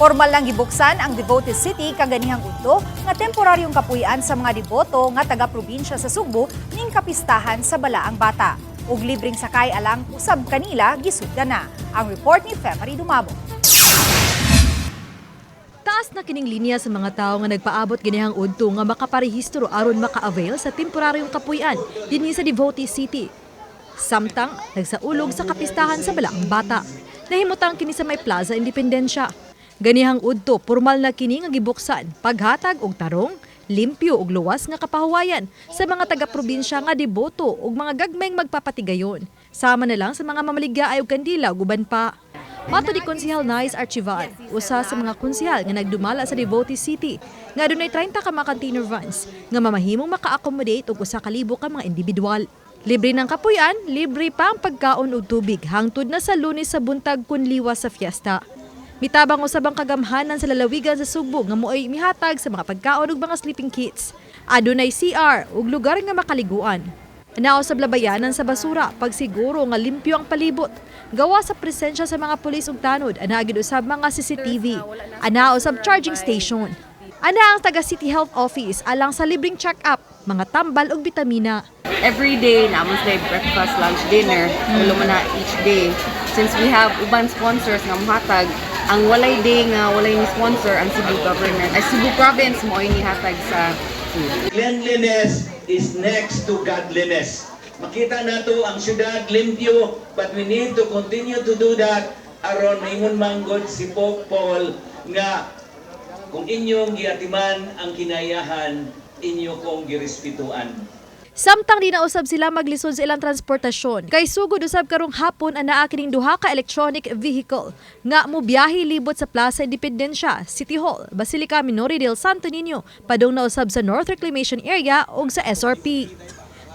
Formal lang gibuksan ang Devotee City kaganihang udto nga temporaryong kapuy-an sa mga deboto nga taga-probinsya sa Sugbo ning kapistahan sa Balaang Bata. Ug libreng sakay alang usab kanila gisugdan na. Ang report ni Femary Dumabo. Taas na kining linya sa mga tao nga nagpaabot ganihang udto nga makaparehistro aron maka-avail sa temporaryong kapuy-an dinhi sa Devotee City. Samtang nagsaulog sa kapistahan sa Balaang Bata. Nahimutang kini sa may Plaza Independencia. Ganihang udto, formal na kini nga gibuksan paghatag og tarong, limpyo ug luwas nga kapahuwayan sa mga taga-probinsya nga deboto ug mga gagmayng magpapatigayon. Sama na lang sa mga mamaligya ay og kandila ug uban pa. Mato ni Konsihal Nice Archival, usa sa mga konsihal nga nagdumala sa Devotee City, nga adunay 30 ka mga container vans nga mamahimong maka-accommodate og 1,000 ka mga individual. Libre ng kapuy-an, libre pa ang pagkaon og tubig hangtod na sa Lunes sa buntag kun liwas sa fiesta. Mitabang usab ang kagamhanan sa lalawigan sa Sugbo nga mo'y mihatag sa mga pagkaon ug mga sleeping kits. Adunay CR ug lugar nga makaliguan. Naa usab labayanan sa basura pagsiguro nga limpyo ang palibot. Gawa sa presensya sa mga pulis ug tanod, ana gid usab mga CCTV. Ana usab charging station. Ana ang taga City Health Office alang sa libreng check-up, mga tambal ug bitamina. Every day naa man sila breakfast, lunch, dinner, tulo man na each day. Since we have uban sponsors nga mohatag, ang walay day nga walay ni sponsor ang Cebu government, ay Cebu province mo ay nihatag sa food. Cleanliness is next to godliness. Makita nato ang syudad limpyo, but we need to continue to do that aron maingon manggod si Pope Paul nga kung inyong giatiman ang kinayahan, inyo kong girespetuan. Samtang di na usab sila maglisod sa ilang transportasyon, kay sugod usab karong hapon anaa kining duha ka electronic vehicle nga mobiyahe libot sa Plaza Independencia, City Hall, Basilica Minore del Santo Niño, padung na usab sa North Reclamation Area ug sa SRP.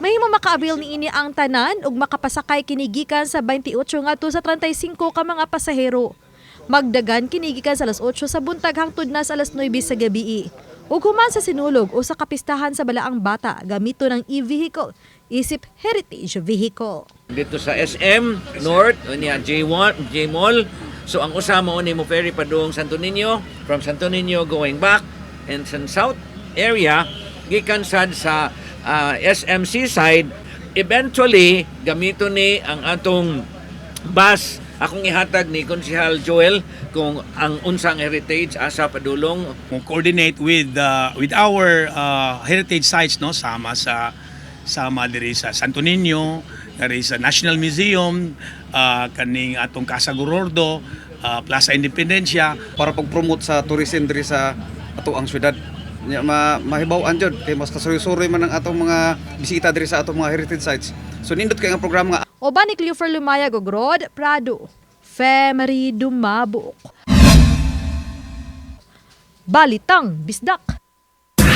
Mahimo maka-avail niini ang tanan ug makapasakay kini gikan sa 28 ngadto sa 35 ka mga pasahero. Magdagan kini gikan sa alas 8 sa buntag hangtod na sa alas 9 sa gabi. Ug human sa Sinulog o sa kapistahan sa Balaang Bata, gamito ng e-vehicle, isip heritage vehicle. Dito sa SM North, unya J1, J Mall. So ang usa mo ni mo ferry padung Santo Niño, from Santo Niño going back, and sa South area gikan sad sa SMC side. Eventually gamito ni ang atong bus. Akong ihatag ni Konsehal Joel kung ang unsang heritage asa padulong. Kung coordinate with our heritage sites, no, sama sa sama diri sa Santo Niño, diri sa National Museum, kaning atong Casa Gorordo, Plaza Independencia. Para pag-promote sa tourism diri sa ato ang syudad. Nya ma mahibaw-an jud kay mas kasuroy-suroy man ang atong mga bisita diri sa atong mga heritage sites. So nindot kay ang programa nga. Uban ni Cleofer Lumayag ug Rod Prado. Femery Dumabok. Balitang Bisdak.